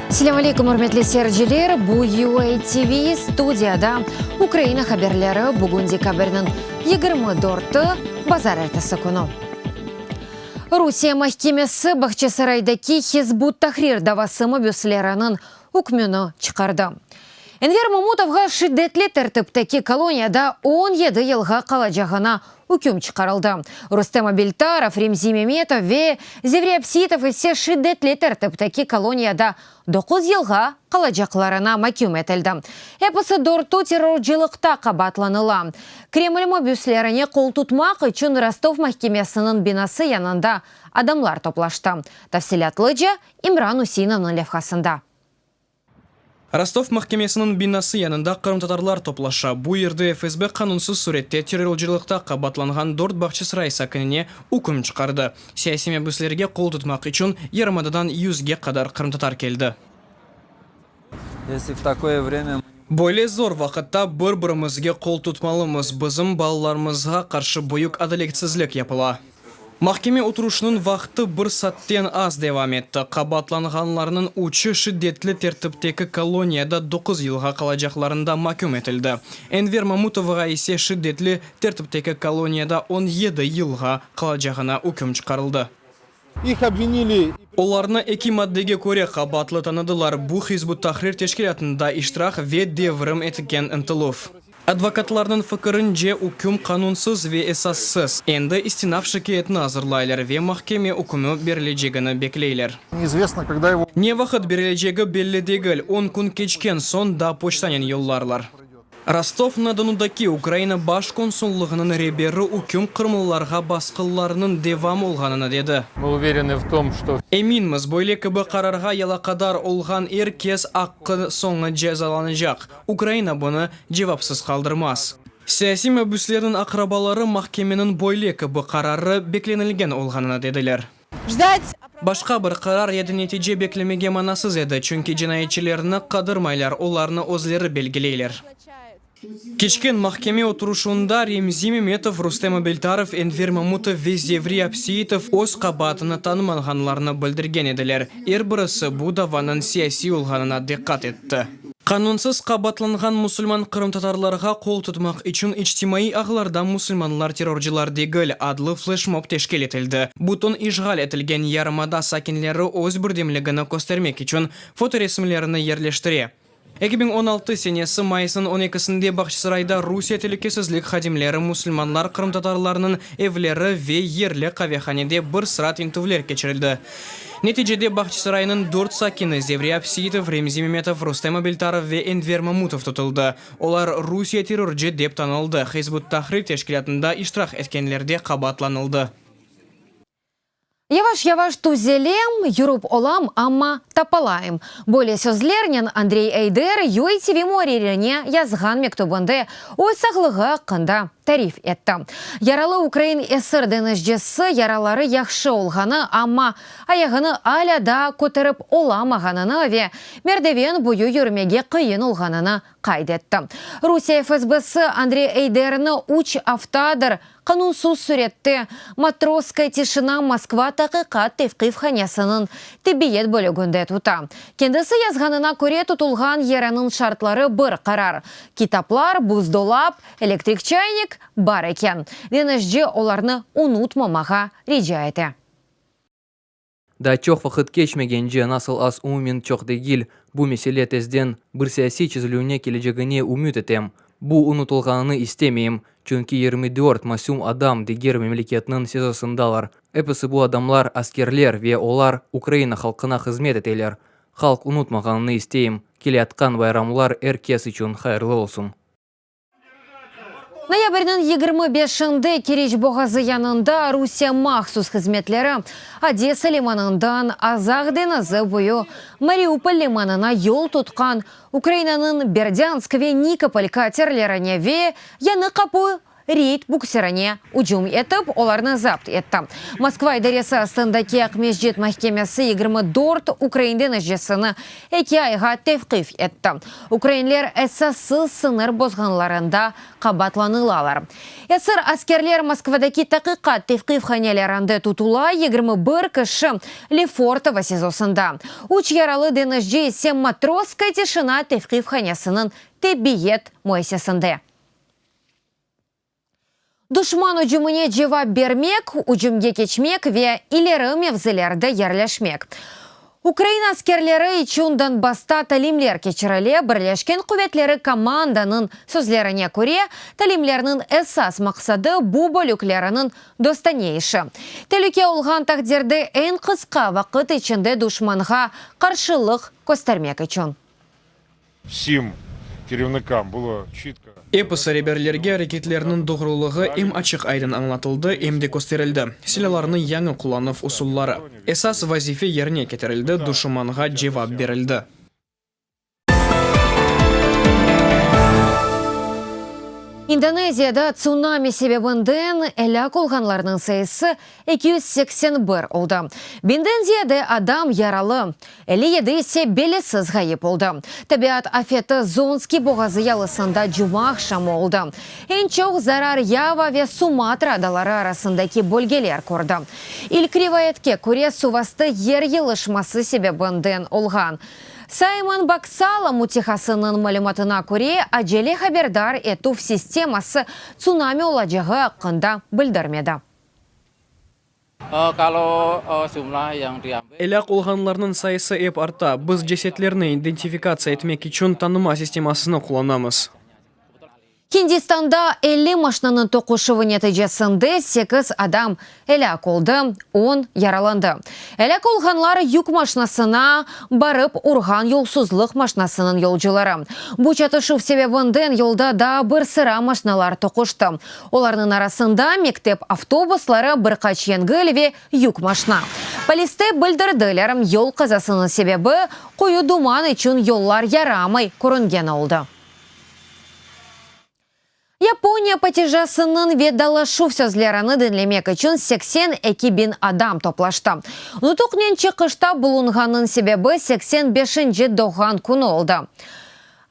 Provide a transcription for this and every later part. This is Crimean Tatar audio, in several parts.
Selâm aleyküm, ürmetli seyirciler! Bu UA TV, studiyada Ukraina haberleri, bugün dekabrniñ 24-i, bazarertesi künü. Rusiye mahkemesi Bağçasaraydaki Hizb ut-Tahrir davası mabüsleriniñ ükmüni çıqardı. Enver Mamutovğa şiddetli tertipteki koloniyada 17 yılğa qalacağına üküm çıqarıldı. Rustem Abiltarov, Remzi Memetov ve Zevri Abseitov ise şiddetli tertipteki koloniyada doquz yılğa qalacaqlarına maküm etildi. Episi dörtü terrorcılıqta qabaatlanıla. Kreml mabüslerine qoltutmaq içün Rostov mahkemesiniñ binası yanında adamlar toplaştı. Tafsilâtlıca İmran Useinovnıñ levhasında. Rostov mahkemesiniñ binası yanında qırımtatarlar toplaşa. Bu yerde FSB qanunsız sürette terrorcılıqta qabaatlanğan dört Bağçasaray sakinine üküm çıqardı. Siyasiy mabüslerge qol tutmaq içün yarımadadan yüzge qadar qırımtatar keldi. Böyle zor vaqıtta bir-birimizge qol tutmalımız, bizim balalarımızğa qarşı büyük adaletsizlik yapıla. Mahkeme oturışınıñ vaqtı bir saatten az devam etti. Qabaatlanğanlarnıñ üçü şiddetli tertipteki koloniyada doquz yılğa qalacaqlarında maküm etildi. Enver Mamutovğa ise şiddetli tertipteki koloniyada 17 yılğa qalacağına üküm çıqarıldı. Olarnı eki maddege köre qabaatlı tanıdılar, bu Hizb ut-Tahrir teşkilâtında iştirak ve devrim etken ıntıluv. Advokatlarnıñ fikirince, üküm qanunsız ve esassız. Endi istinaf şikâyetini azırlaylar ve mahkeme ükmü berilecegini bekleyler. Ne vaqıt berilecegi belli degil, on kün keçken soñ da poçtanen yollarlar. Rostov-na-Donudaki Ukraina Baş konsullığınıñ reberi üküm qırımlılarğa basqılarnıñ devam olğanını dedi. Eminmiz, böyle kibi qararğa yalaqadar olğan er kes aqqı soñu cezalanacaq. Ukraina bunı cevapsız qaldırmaz. Siyasiy mabüslerniñ aqrabaları mahkemeniñ böyle kibi qararı beklenilgen olğanını dediler. Başqa bir qarar ya da netice beklemege manasız edi, çünki cinayetçilerni qadırmaylar, olarnı özleri belgileyler. Keçken mahkeme oturışuvında Remzi Memetov, Rustem Abeltarov, Enver Mamutov ve Zevri Abseitov öz qabaatını tanımağanlarını bildirgen ediler. Er birisi bu davanıñ siyasiy olğanına diqqat etti. Qanunsız qabaatlanğan musulman qırımtatarlarğa qol tutmaq içün içtimaiy ağlarda Musulmanlar terrorcılar degil adlı fleşmob teşkil etildi. Bütün işğal etilgen yarımada sakinleri öz birdemligini köstermek içün fotoresimlerini yerleştire. 2016 senesi mayısnıñ on ekisinde Bağçasarayda Rusiye telükesizlik hadimleri musulmanlar qırımtatarlarnıñ evleri ve yerli qavehanede bir sıra tintüvler keçirildi. Neticede Bağçasaraynıñ dört sakini, Zevri Abseitov, Remzi Memetov, Rustem Abeltarov ve Enver Mamutov tutuldı. Olar Rusiye terrorcı dep tanıldı, Hizb ut-Tahrir teşkilâtında iştirak etkenlerde qabaatlanıldı. Yavaş-yavaş tüzelem, yürüp olam, amma tapalayım. Böyle sözlernen Andrey Eyder UATV muarririne yazğan mektübinde öz sağlığı aqqında tarif etti. Yaralı ukrain esir deñizcisi yaraları yahşı olğanı, amma ayağını alâ daa köterip olamağanını ve merdiven boyu yürmege qıyın olğanını qayd etti. Rusiye FSBsi Andrey Eyderni üç aftadır qanunsız sürette Matrosskaya tişina Moskva taqiqat tevqifhanesiniñ tibbiyet bölüginde tuta. Kendisi yazğanına köre, tutulğan yeriniñ şartları bir qarar, kitaplar, buzdolap, elektrik çaynik bar eken. Deñizci olarnı unutmamağa rica ete. Daa çoq vaqıt keçmegence, nasıl az umumen çoq degil, bu mesele tezden bir siyasiy çezilüvine kelecegine ümüt etem. Bu unutılğanını istemeyim, çünki 24 masüm adam diger memleketniñ SİZOsındalar. Episi bu adamlar askerler ve olar Ukraina halqına hızmet eteler. Halq unutmağanını isteyim. Keleyatqan bayramlar er kes içün hayırlı olsun. Noyabrniñ 25-inde Keriç boğazı yanında Rusiye mahsus hızmetleri Odesa limanından Azaq deñizi boyu Mariupol limanına yol tutqan Ukrainanıñ Berdânsk ve Nikopol katerlerine ve Yañı Qapu. Reyd buksirine ücüm etip, olarnı zapt etti. Moskva idaresi astındaki Aqmescit mahkemesi 24 ukrain deñizcisini eki ayğa tevqif etti. Ukrainler esassız sıñır bozğanlarında qabaatlanılalar. Esir askerler Moskvadaki taqiqat tevqifhanelerinde tutula, 21 kişi Lefortovo SİZOsında, üç yaralı deñizci ise Matrosskaya tişina tevqifhanesiniñ tibbiyet müessisesinde. Duşman ücümine cevap bermek, ücümge keçmek ve ileri mevzilerde yerleşmek. Ukraina askerleri içün Donbassta talimler keçirile, Birleşken quvetleri komandanıñ sözlerine köre, talimlerniñ esas maqsadı bu bölükleriniñ dostane işi. Telüke olğan taqdirde eñ qısqa vaqıt içinde duşmanğa qarşılıq köstermek içün. Vsim kerevnikam bylo çitko. Episi reberlerge areketlerniñ doğrulığı em açıq-aydın añlatıldı, em de kösterildi. Silâlarnı yañı qullanuv usulları. Esas vazife yerine ketirildi, duşmanğa cevap berildi. İndoneziyada tsunami sebebinden elâk olğanlarnıñ sayısı 281 oldı. Biñden ziyade adam yaralı, 57 ise belisiz ğayıp oldı. Tabiat afeti Zonskiy boğazı yalısında cumaaqşamı oldı. Eñ çoq zarar Yava ve Sumatra adaları arasındaki bölgeler kördi. İlk rivayetke köre, suvastı yer yılışması sebebinden olğan. Saymon Baksala mütehassısınıñ malümatına köre, acele haberdar etüv sisteması tsunami olacağı aqqında bildirmedi. Elâk olğanlarnıñ sayısı ep arta. Biz cesetlerni identifikatsiya etmek içün tanıma sistemasını qullanamız. Hindistanda 50 maşnanıñ toquşuvı neticesinde sekiz adam elâk oldı, on yaralandı. Elâk olğanlar yük maşnasına barıp urğan yolsuzlıq maşnasınıñ yolcuları. Bu çatışuv sebebinden yolda daa bir sıra maşnalar toquştı. Olarnıñ arasında mektep avtobusları, bir qaç yengil ve yük maşna. Poliste bildirdiler, yol qazasınıñ sebebi, qoyu duman içün yollar yaramay körüngeni oldı. Yaponiya patişasınıñ vedalaşuv sözlerini diñlemek içün 82 biñ adam toplaştı. Nutuqnen çıqışta bulunğanıñ sebebi seksen beşinci doğğan künü oldı.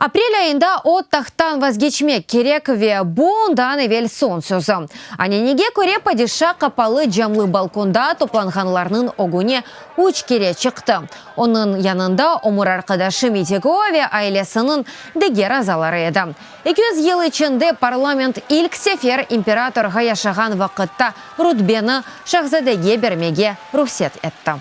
Aprel ayında o, tahttan vazgeçmek kerek ve bu ondan evel soñ sözü. Ananege köre, padişa qapalı camlı balkonda toplanğanlarnıñ ögüne üç kere çıqtı. Onıñ yanında ömür arqadaşı Mitiko ve ailesiniñ diger azaları edi. 200 yıl içinde parlament ilk sefer imperatorğa yaşağan vaqıtta rutbeni şahzadege bermege ruhset etti.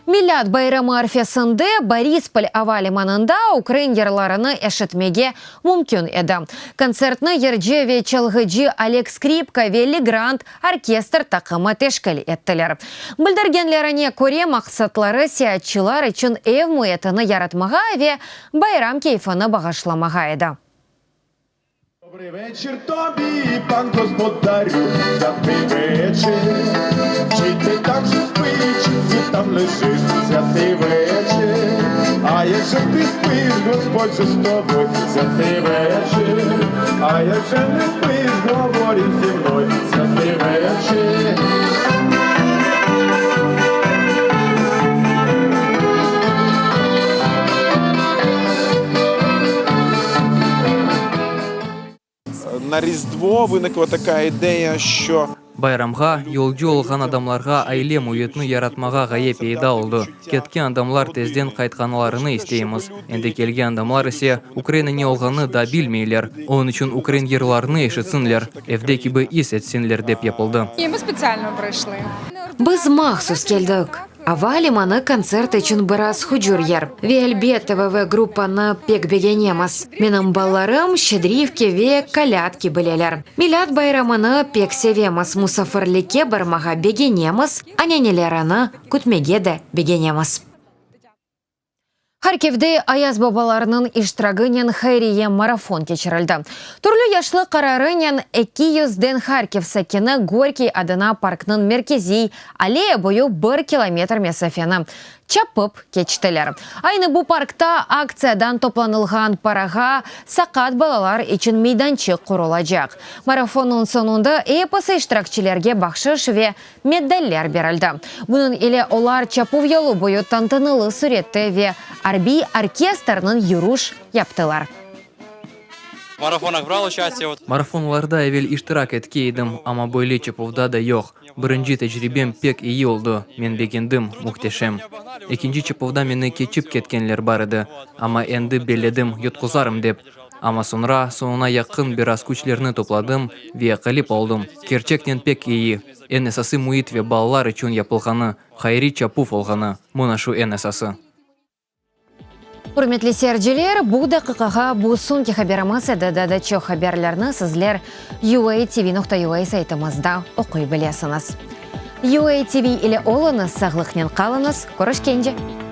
Milât bayramı arfesinde Borispol ava limanında ukrain yırlarını eşitmege mümkün edi. Kontsertni yırcı ve çalğıcı Oleg Skripka ve Legrand orkestr taqımı teşkil ettiler. Bildirgenlerine köre, maqsatları seyaatçılar içün ev müitini yaratmağa ve bayram keyfini bağışlamağa edi. Dobrıy veçir tobi, pan gospodarю, Svâtıy veçir. Çi ti tam же spış, çi ti tam lejiş, Svâtıy veçir. A yakşo ti spış, Gospodь же s toboy, Svâtıy veçir. A yakşo ne spış, govori zi mnoy, Svâtıy veçir. Na Rizdvo vınikla taka ideya, şço. Bayramğa yolcu olğan adamlarğa aile müitini yaratmağa ğaye peyda oldı. Ketken adamlar tezden qaytqanlarını isteymiz. Endi kelgen adamlar ise Ukraina ne olğanını da bilmeyler. Onıñ içün ukrain yırlarını eşitsinler, evde kibi is etsinler dep yapıldı. Biz mahsus keldik. Ava limanı kontsert içün biraz hucur yer. Ve elbette VV gruppanı pek begenemiz. Menim balalarım şedrivki ve kolâdki bileler. Milât bayramını pek sevemiz, musafirlikke barmağa begenemiz, ananelerini kütmege de begenemiz. Harkivde Ayaz babalarnıñ iştiragınen hayriye marafon keçirildi. Türlü yaşlı qararınen eki yüzden Harkiv sakini Gorkiy adına parknıñ merkeziy alleya boyu bir kilometr mesafeni. Çapıp keçtiler. Aynı bu parkta aktsiyadan toplanılğan parağa saqat balalar içün meydançıq qurulacaq. Marafonnıñ soñunda episi iştirakçilerge bahşış ve medaller berildi. Bunıñ ile olar çapuv yolu boyu tantanalı sürette ve arbiy orkestrniñ yürüş yaptılar. Marafonlarda evel iştirak etke edim, amma böyle çapuvda da yoq. Birinci tecribem pek eyi oldı, men begendim, mühteşem. Ekinci çapuvda meni keçip ketkenler bar edi, amma endi belledim, yutquzarım dep. Amma soñra, soñuna yaqın biraz küçlerni topladım ve ğalip oldım. Kerçekten pek eyi. Eñ esası müit ve balalar içün yapılğanı, hayriy çapuv olğanı, mına şu eñ esası. Ürmetli seyirciler, bu daqiqağa bu soñki haberimiz edi. Daa da çoq haberlerni sizler UATV.UA saytımızda oquy bilesiñiz. UATV ile oluñız, sağlıqnen qalıñız, körüşkence!